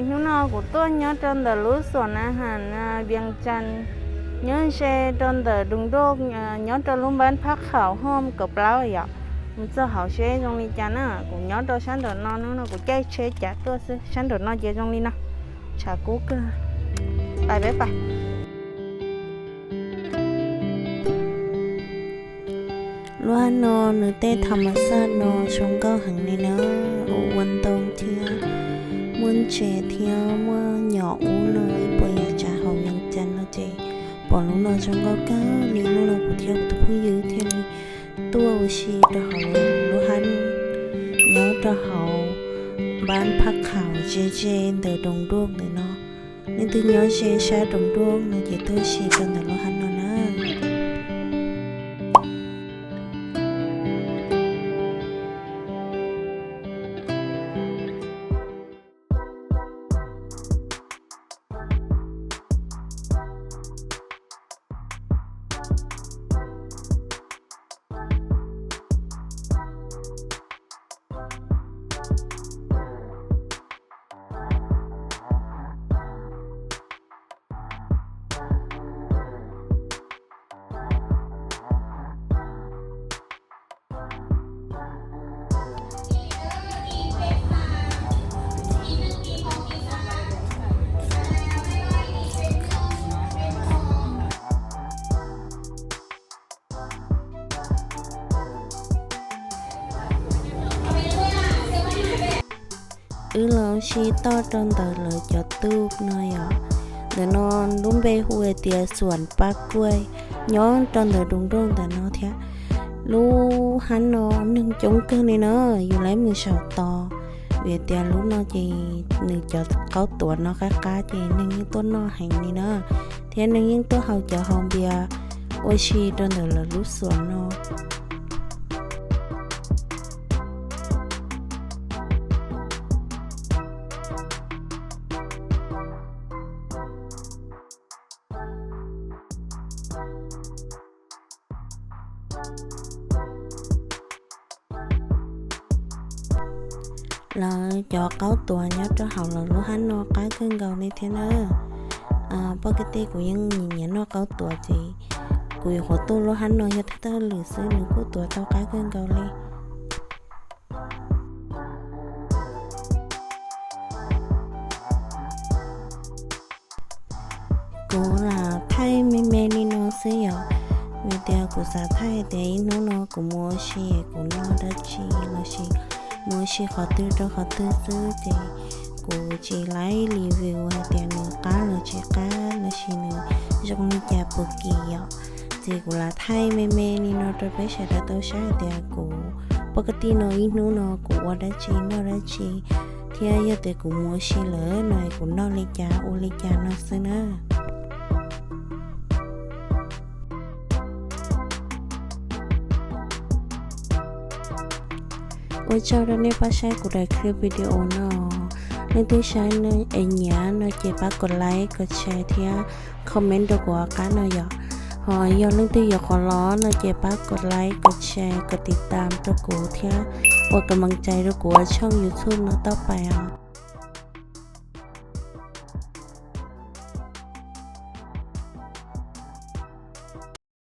Hnub no kuv tuaj nyob rau ntawm lub xuam na has Vias Cas, nyob ze rau ntawm Doos Doj, nyob rau lub npab Phab Khaum Hom kaum plaub yom. Mus txog hauv seb zoo li cas na. Kuv nyob rau sab nraum no, hnub no kuv caij tsheb cav tuaj xwb. Sab nraum no ces zoo li no, tshav kub kawg. Pais peb pais. Lub hab no nws tej tham mas xaj no zoo nkauj heev li na, ua ua ntoo thiab muaj ntses thiab muaj nyom ub no, ib puas yam tsav hauv Vias Cas no ces pom lub no zoo nkauj kawg li. Hnub no kuv thiab kuv tus phooj ywg thiaj li tuaj ua si rau hauv lub hab nyob rau hauv npab Phab Khaum ze ze ntawm Doos Doj ntawm no. Leej twg nyob ze sab Doos Doj no ces tuaj ua si rau ntawm lub hab no na. Wb los ua si toj rau ntawm lawv cov tub no yom. Ntawm no lub npe hu hais tias xuam pab kuaj, nyob rau ntawm Doos Doj ntawm no thiab. Lub hab no neeg coob kawg li na, yus laib mus saum tod, vim tias lub no ces nws cov qaub tuav no qab qab ces neeg yeej tuaj noj heev li na, thiab neeg yeej tuaj haus cawv haus npias ua si rau ntawm lawv lub xuam no. Lawv cov qaub tuav nyob rau hauv lawv lub hab no qab kawg nkaus li thiab na. Poj kab tij kuv yeej nyiam nyiam noj qaub tuav ces kuv yuav qhuav tuaj lub hab no yog thawj thawj lwm xwb, nws kuj tuav tau qab kawg nkaus li. Kuv lam thaij me me li no xwb yom, vim tias kuv xav thaij tias ib hnub no kuv mus ua si kuv noj dab tsi lossis mus ua si qhov twg rau qhov twg xwb ces kuv tsis laib review hais tias nws qab los tsis qab lossis nws zoo li cas puas kim yom. Ces kuv lam thaij me me li no rau peb sawv daws tau saib hais tias kuv poj kab tij no ib hnub no kuv ua dab tsi noj dab tsi, thiab yog tias kuv mus ua si lawm no kuv noj li cas ua li cas no xwb na. Ua tsaug rau nej pab saib kuv daim clip video no. Leej twg saib es nyiam no ces pab kom like kom share thiab comment rau kuv qab no yom. Ho yog leej twg yuav qhov los no ces pab kom like kom share kom tiv tam rau kuv thiab ua kam mees cais rau kuv ua tshooj YouTube no tau pais os.